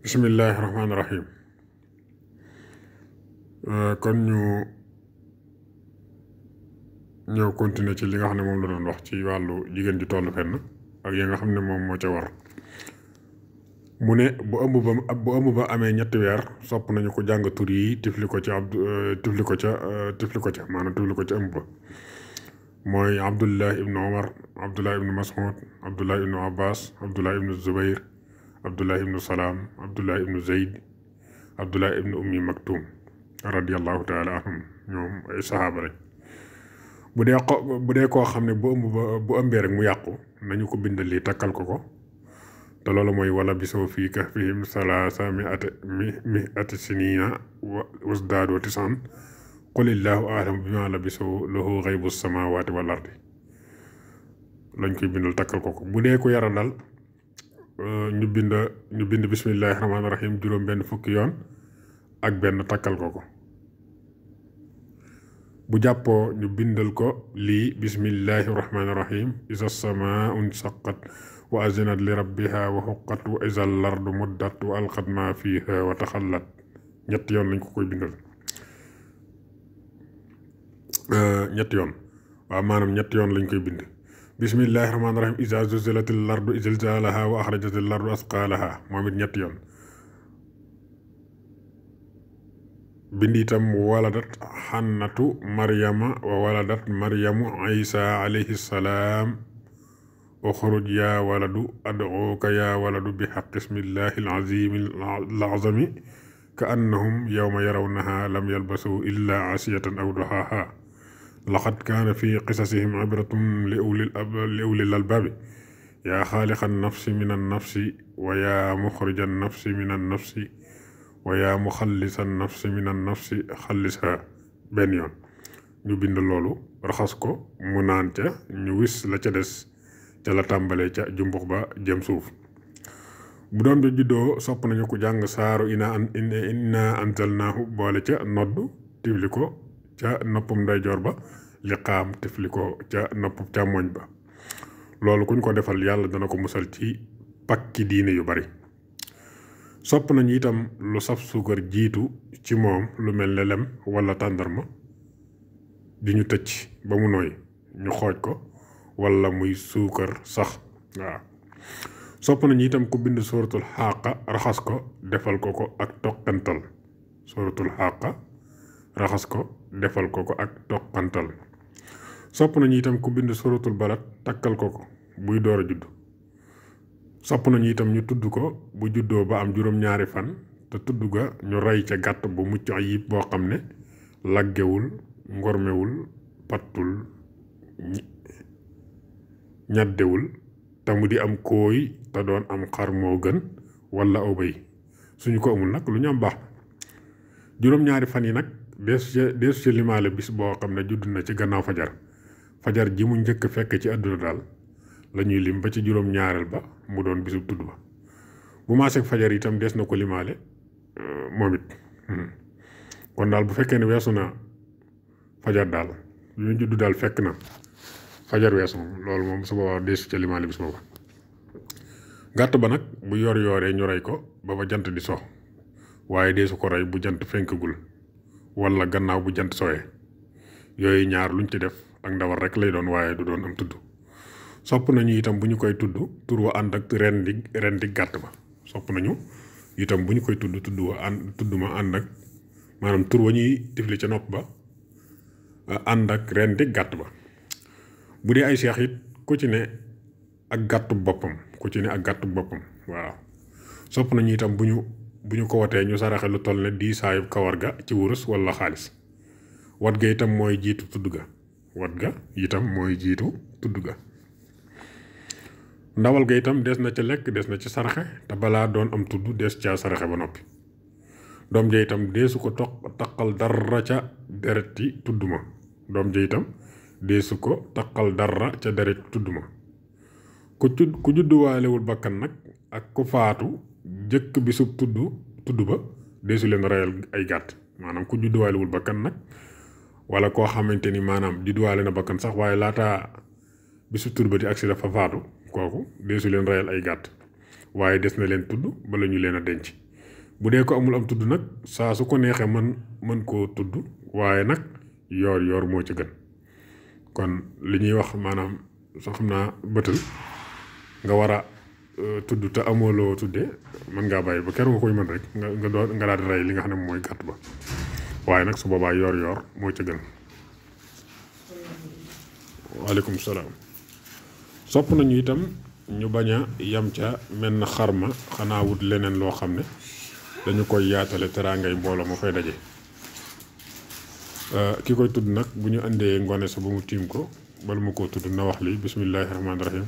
bismillahi rahmaani rahim kon ñu ñëw continuer ci li nga xam ne moom la doon wax ci wàllu jigéen ji toll fenn ak yi nga xam ne moom moo ca war mu ne bu ëmb ba amee ñetti weer sopp nañu ko jàng tur yi tifli ko ca maanaam tifli ko ca ëmb ba mooy Abdullah ibnu Omar, Abdullah ibnu Mas'ud, Abdullah ibnu Abbas, Abdullah ibnu Zubayr, Abdullah ibnu Salaam, Abdullah ibnu Zayd, Abdullah ibnu Ummi Maktum radiyallahu taala anhum ñoom ay saxaaba lañ. bu dee koo xam ne bu ëmbee rek mu yàqu nañu ko bindal lii takkal ko te loolu mooy wala bisoo fii kahfihim salaasa mi'ati sinina wasdaadoo tis'an qulillaahu a'lamu bimaa labisuu lahu ghaybu samaawaati wal ardi lañ koy bindal takkal ko bu dee ko yara dal ñu bind bismillaahi rahmaani rahiim juróom benn fukki yoon ak benn takkal ko bu jàppoo ñu bindal ko lii bismillaahi rahmaani rahiim iza samaa'u nsaqqat wa azinat li rabbiha wa huqqat wa iza lardu muddat wa alqat ma fiha wa taxallat ñetti yoon lañ ko koy bindal ñetti yoon waaw maanaam ñetti yoon lañ koy bind bismillahi rahmaani rahim iza zulzilatil lardu zilzalaha wa axrajatil lardu asqalaha moom it ñetti yoon bind itam waladat xannatu maryama wa waladat maryamu isa alayhi salaam uxruj yaa waladu ad'uuka yaa waladu bi xaqi ismillahi al-azimi ka annahum yawma yarawnaha lam yalbasu illa asiyatan aw duhaaha laqad kaana fi qisasihim ibratun li ulil albaabi yaa xaaliqa nafsi min annafsi wa yaa muxrija nafsi min annafsi wa yaa muxallisa nafsi min annafsi xallisha benn yoon ñu bind loolu raxas ko mu naan ca ñu wis la ca des ca la tàmbalee ca jumbux ba jëm suuf bu doom bi juddoo sopp nañu ko jàng saaru inna anzalnaahu boole ca nodd tifli ko ca noppum ndeyjoor ba liqaam tifli ko ca noppum càmmoñ ba loolu kuñ ko defal yàlla dana ko musal ci pakki diine yu bari sopp nañu itam lu saf suukar jiitu ci moom lu mel ne lem wala tàndarma di ñu tëcc ba mu nooy ñu xooj ko wala muy suukar sax waaw sopp nañu itam ku bind suratul xaaqa raxas ko defal ko ak toqantal suratul xaaqa raxas ko defal ko ak toqantal sopp nañu itam ku bind suratul balad takkal ko buy door a judd sopp nañu itam ñu tudd ko bu juddoo ba am juróom-ñaari fan te tudd ga ñu rey ca gàtt bu mucc ayib boo xam ne laggewul ngormewul pattul ñaddewul te mu di am kooy te doon am xar moo gën wala aw bëy suñu ko amul nag lu ñu am baax juróom-ñaari fan yi nag dees ci limaale bis boo xam ne judd na ci gannaaw fajar ji mu njëkk fekk ci àdduna daal lañuy lim ba ci juróom-ñaareel ba mu doon bisub tudd ba bu maaseeg fajar itam des na ko limaale moom it kon daal bu fekkee ne weesu na fajar daal lu ñu judd daal fekk na fajar weesu loolu moom su boobaa deesu ca limaale bis booba gàtt ba nag bu yooree ñu rey ko ba jant di so waaye deesu ko rey bu jant fenkagul wala gannaaw bu jant sowee yooyu ñaar luñ ci def ak ndawal rek lay doon waaye du doon am tudd sopp nañu itam bu ñu koy tudd tur wa ànd ak rendi gàtt ba sopp nañu itam bu ñu koy tudd ma ànd ak maanaam tur wa ñuy tifli ca nopp ba ànd ak rendi gàtt ba bu dee ay seex it ku ci ne ak gàttu boppam waaw sopp nañu itam bu ñu ko watee ñu saraxe lu toll ne diisaayu kawar ga ci wurus wala xaalis wat ga itam mooy jiitu tudd ga ndawal ga itam des na ca lekk des na ci saraxe te balaa doon am tudd des ca saraxe ba noppi doom ja itam deesu ko taqal dara ca dereti tudd ma ku judduwaalewul bakkan nag ak ku faatu jëkk bisub tudd ba deesu leen reyal ay gàtt maanaam ku judduwaalewul bakkan nag wala koo xamante ni maanaam judduwaale na bakkan sax waaye laataa bisub tudd ba di agsi dafa faatu kooku deesu leen reyal ay gàtt waaye des na leen tudd bala ñu leen a denc bu dee ko amul am tudd nag saa su ko neexee mën koo tudd waaye nag yoor moo ci gën kon li ñuy wax maanaam soo xam naa bëtal nga war a tudd te amooloo tuddee mën ngaa bàyyi ba keroog nga koy mën rek nga daal di rey li nga xam ne mooy gàtt ba waaye nag su boobaa yoor moo ci gën. waaleykum salaam. sopp nañu itam ñu bañ a yam ca mel na xarma xanaa wut leneen loo xam ne dañu koy yaatale teraangay mbooloo ma fay daje. ki koy tudd nag bu ñu andee ngone sa ba mu tiim ko bala ma koo tudd na wax li bismillahi rahmaani rahim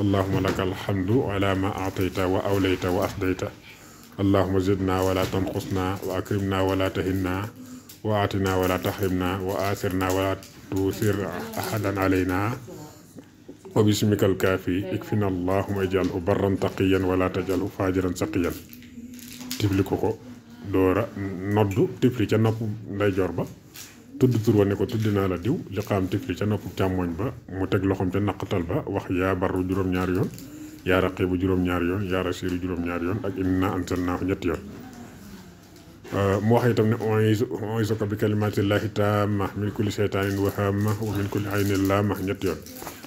allahuma laka alhamdu ala ma aatayta wa awlayta wa asdayta allahuma zidna wala tanqusna wa akrimna wala tahinna wa atina wala tahrimna wa asirna wala tusir ahadan alayna wa bismikal kaafi ikfina allahuma ijalhu barran taqiyan wala tajalhu fajiran saqiyan tifli ko doora noddu tifli ca nopp ndeyjoor ba tudd tur wa ne ko tudd naa la diw liqaam tifli ca nopp càmmoñ ba mu teg loxoom ca naqatal ba wax yaa barru juróom-ñaari yoon yaa raqiibu juróom-ñaari yoon yaa rasiiru juróom-ñaari yoon ak inna anzalnaahu ñetti yoon mu wax itam ne u'iizuka bi kalimaatillaahi taamma min kulli shaytaanin wa haamma wa min kulli aynin laamma ñetti yoon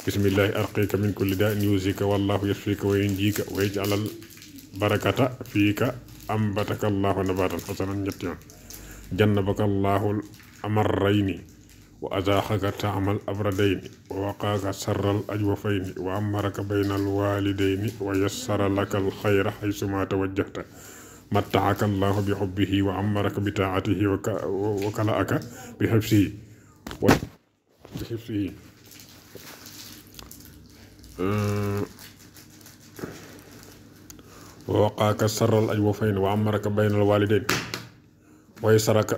bismillaahi arqiika min kulli daa'in yu'ziika wallaahu yashfiika wa yunjiika wa yaj'alal barakata fiika ambataka allaahu nabaatan hasanan ñetti yoon jannabaka allaahu amarrayni wa azaaxaka taamal abradayni wa waqaaka sarral ajwafayni wa amaraka baynal waalidayni wa yassara laka alxayra xaysuma tawajjahta mattaaka allahu bi xubbihi wa amaraka bi taatihi wa kalaaka bi xibsihi wa waqaaka sarral ajwafayni wa amaraka baynal waalidayni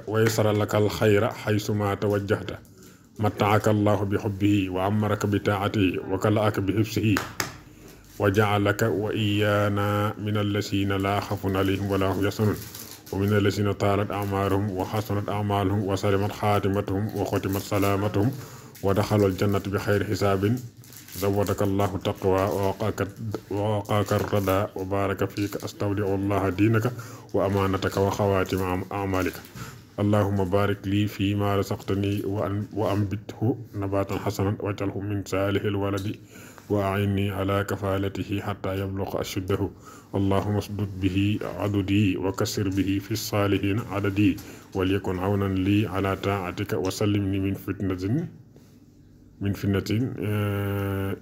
waysara laka alxayra xaysuma tawajjahta mattaaka allahu bi xubbihi wa amaraka bi taatihi wa kalaaka bi xibsihi wa jacalaka wa iyaana min allasina laa xafun alayhim wala hum yaxsanun wa min allasina taalat acmaaruhum wa xasanat acmaaluhum wa salimat xaatimatuhum wa xotimat salaamatuhum wa daxalul jannata bi xayri xisaabin zawadaka allahu taqwa wa waqaaka rada wa baraka fiika astawdiu allaha diinaka wa amaanataka wa xawaatima amalika allahuma barik lii fii ma rasaqtani wa ambithu nabatan xasanan waj'alhu min saalihil waladi wa a'inni ala kafalatihi xata yabluqa ashuddahu allahuma asdud bihi adudi wa kassir bihi fi saalihin adadi walyakun awnan lii ala taatika wa sallimni min fitnatin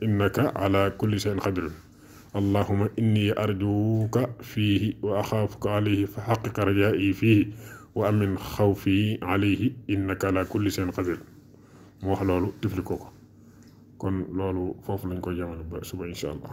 innaka ala kulli shay'in qadir allahuma inni arjuuka fiihi wa axaafuka alayhi fa xaqiq rajaa'i fiihi wa amin xawfi alayhi innaka ala kulli shay'in qadir mu wax loolu tifli ko kon loolu foofu lañ koy jamono ba suba incha allah